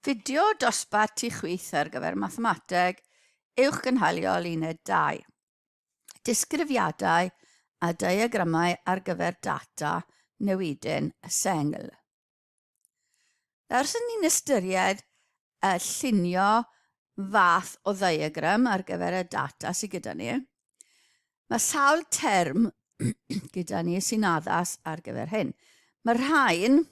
Fideo dosbarth tu chwith ar gyfer Mathemateg Uwchgynhaliol Uned 2. Disgrifiadau a diagramau ar gyfer data newidyn sengl. Nawr, os ni'n ystyried y llunio fath o ddiagram ar gyfer y data sydd gyda ni, mae sawl term gyda ni sy'n addas ar gyfer hyn. Mae rhain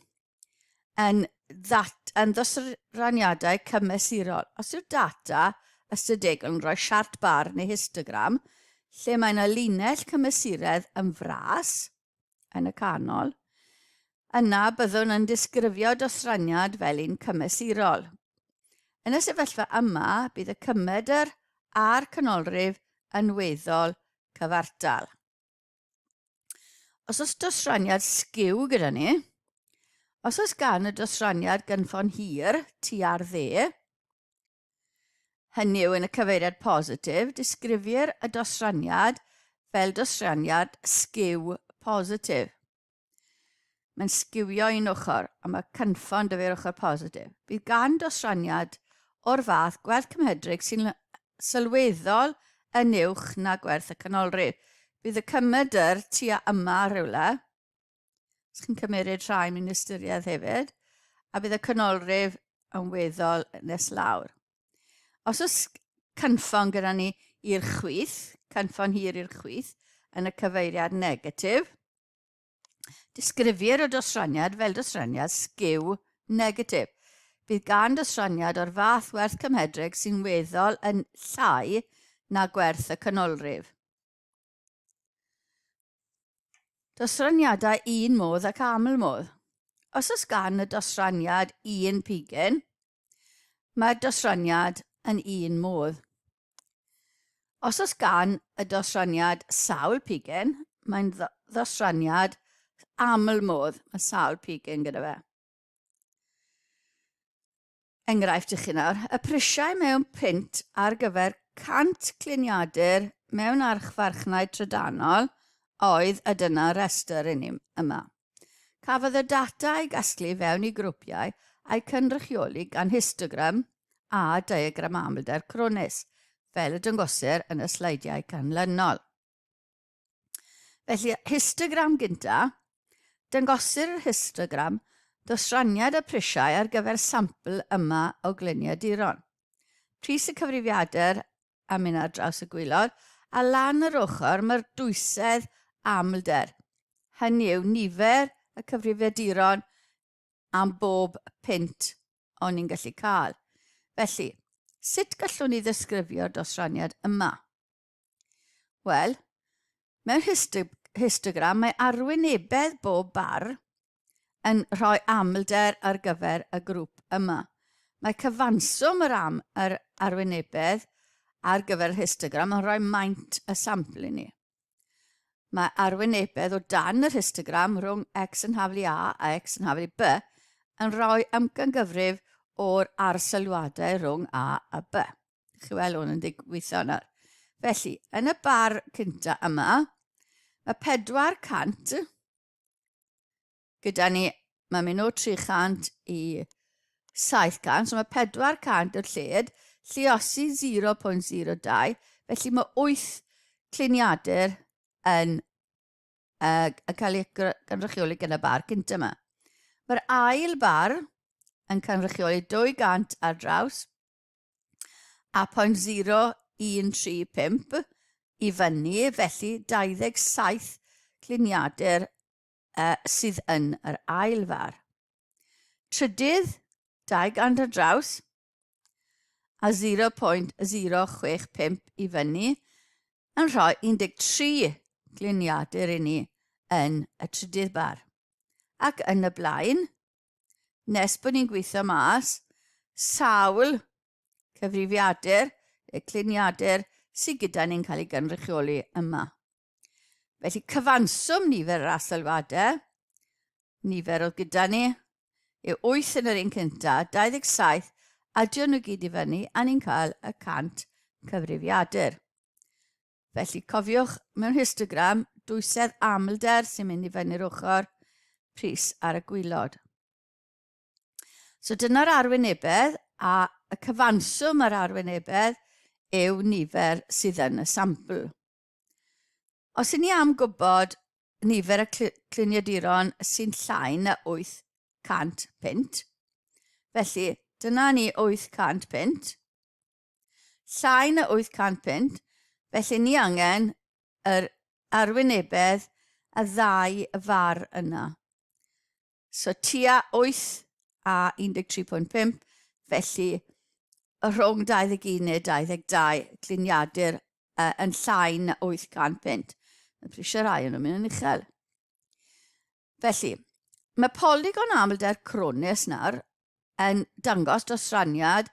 yn, ddat, yn ddosraniadau cymesurol. Os yw'r data ystadegol yn rhoi siart bar neu histogram, lle mae yna linell cymesuredd yn fras yn y canol, yna byddwn yn disgrifio dosraniad fel un cymesurol. Yn y sefyllfa yma, bydd y cymedr a'r canolrif yn weddol cyfartal. Os oes dosraniad sgiw gyda ni, os oes gan y dosraniad gynffon hir tua'r dde, hynny yw yn y cyfeiriad positif, disgrifir y dosraniad fel dosraniad sgiw positif. Mae'n sgiwio un ochr, a mae cynffon dy fi'r ochr positif. Bydd gan dosraniad o'r fath gwerth cymhedrig sy'n sylweddol yn uwch na gwerth y canolrif. Bydd y cymedr tua yma rhywle, os chi'n cymeryd rhai mewn ystyriaeth hefyd, a bydd y canolrif yn weddol nes lawr. Os oes cynffon gyda ni i'r chwith, cynffon hir i'r chwith, yn y cyfeiriad negatif, Disgrifir y dosraniad fel dosraniad sgiw negatif. Bydd gan dosraniad o'r fath werth cymhedrig sy'n weddol yn llai na gwerth y canolrif. Dosraniadau un modd ac aml modd. Os oes gan y dosraniad un pigyn, mae'r dosraniad yn un modd. Os oes gan y dosraniad sawl pigyn, mae'n ddosraniad aml modd, mae sawl pigyn gyda fe. Enghraifft i chi nawr, y prisiau mewn print ar gyfer 100 cliniadur mewn archfarchnaid trydanol oedd y dyna restr i ni yma. Cafodd y data ei gasglu fewn i grwpiau a'i cynrychioli gan histogram a diagram amlder cronnus, fel y dangosir yn y sleidiau canlynol. Felly, histogram gynta, dangosir yr histogram dosraniad y prisiau ar gyfer sampl yma o gliniaduron. Pris y cyfrifiadur a mynd ar draws y gwylod, a lan yr ochr mae'r dwysedd amlder. Hynny yw nifer y cyfrifiaduron am bob punt o'n ni'n gallu cael. Felly, sut gallwn ni ddisgrifio'r dosraniad yma? Wel, mewn histogram mae arwynebedd bob bar yn rhoi amlder ar gyfer y grŵp yma. Mae cyfanswm yr, am, yr arwynebedd ar gyfer yr histogram yn rhoi maint y sampl i ni. Mae arwynebedd o dan yr histogram rhwng x yn haflu A a x yn haflu B yn rhoi amcangyfrif o'r arsylwadau rhwng A a B. Chi weld hwn yn digwydd nawr. Felly, yn y bar cynta yma, mae 400 gyda ni, mae'n mynd o 300 i 700, so mae 400 yw'r lled, lliosi 0.02, felly mae 8 cliniadur yn, yn cael ei gynrychioli gan y bar cyntaf yma. Mae'r ail bar yn cynrychioli 200 ar draws, a 0.0135 i fyny, felly 27 gliniadur uh, sydd yn yr ail far. Trydydd, 200 ar draws, a 0.065 i fyny, yn rhoi 13 gliniadur i ni yn y trydydd bar. Ac yn y blaen, nes bod ni'n gweithio mas sawl cyfrifiadur neu cliniadur sydd gyda ni'n cael ei gynrychioli yma. Felly cyfanswm nifer yr asylwadau, nifer oedd gyda ni, yw 8 yn yr un cyntaf, 27, adio nhw gyd i fyny, a ni'n cael y 100 cyfrifiadur. Felly cofiwch, mewn histogram, dwysedd amlder sy'n mynd i fyny'r ochr, pris ar y gwylod. So dyna'r arwynebedd. A y cyfanswm yr arwynebedd yw nifer sydd yn y sampl. Os y'n ni am gwybod nifer y cluniaduron sy'n llai na 800 punt, felly dyna ni 800 punt, llai na 800 punt, felly ni angen yr arwynebedd y ddau far yna. So tua 8 a 13.5, felly rhwng 21 neu 22 gliniadur uh, yn llai na 800 punt. Mae prisiau rhai yn mynd yn uchel. Felly, mae polygon amlder cronus nawr yn dangos dosraniad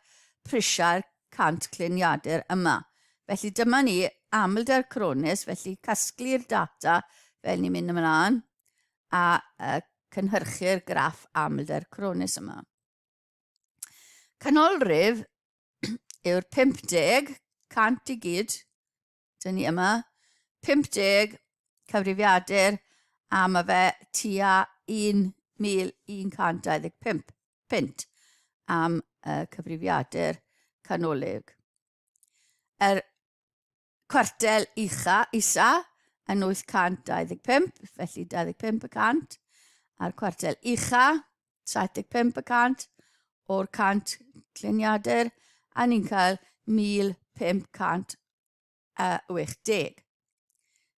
prisiau'r 100 cliniadur yma. Felly dyma ni amlder cronus, felly casglu'r data fel ni'n mynd ymlaen a cynhyrchu'r graff amlder cronus yma. Canolrif yw'r 50, 100 i gyd, dyn ni yma, 50 cyfrifiadur, a mae fe tua 1,125 punt am y cyfrifiadur canolig. Yr cwartel ucha, isa yn 825, felly 25 y cant, a'r cwartel ucha, 75 y cant o'r 100 cliniadur, a ni'n cael 1,500 80.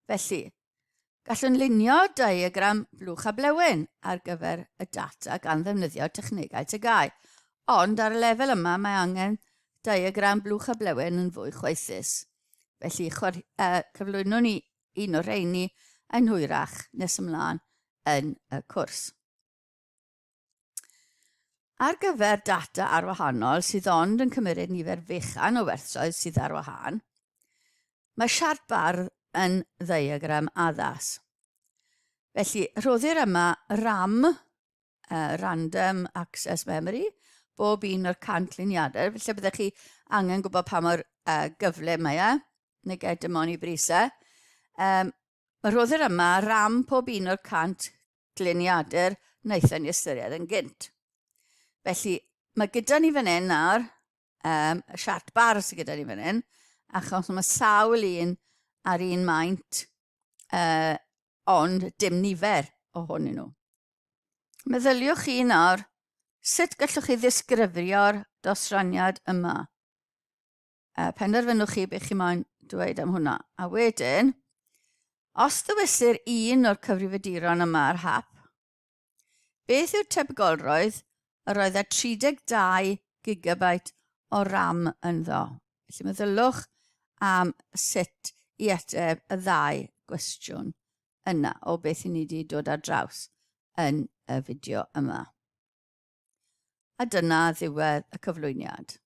Felly, gallwn lunio diagram blwch a blewyn ar gyfer y data gan ddefnyddio technegau TGAU, ond ar y lefel yma mae angen diagram blwch a blewyn yn fwy chwaethus. Felly, chwar, cyflwynwn ni un o'r rheini yn hwyrach nes ymlaen yn y cwrs. Ar gyfer data arwahanol sydd ond yn cymryd nifer fechan o werthoedd sydd ar wahân, mae siart bardd yn ddiagram addas. Felly, rhoddir yma RAM, uh, Random Access Memory, bob un o'r 100 luniadau, felly byddech chi angen gwybod pa mor gyflym mae e, neu dim ond i brisau. Mae rhoddir yma RAM pob un o'r 100 gliniadur wnaethon ni ystyried yn gynt. Felly, mae gyda ni fan hyn nawr, y siart bar sydd gyda ni fan hyn, achos mae sawl un ar un maint, ond dim nifer ohonyn nhw. Meddyliwch chi nawr, sut gallwch chi ddisgrifio'r dosraniad yma? Penderfynwch chi beth chi moyn dweud am hwnna. A wedyn, os ddewisir un o'r cyfrifiaduron yma ar hap, beth yw'r tebygolrwydd yr oedd e 32 gigabyte o RAM ynddo? Felly meddylwch am sut i ateb y ddau gwestiwn yna o beth i ni wedi dod ar draws yn y fideo yma. A dyna ddiwedd y cyflwyniad.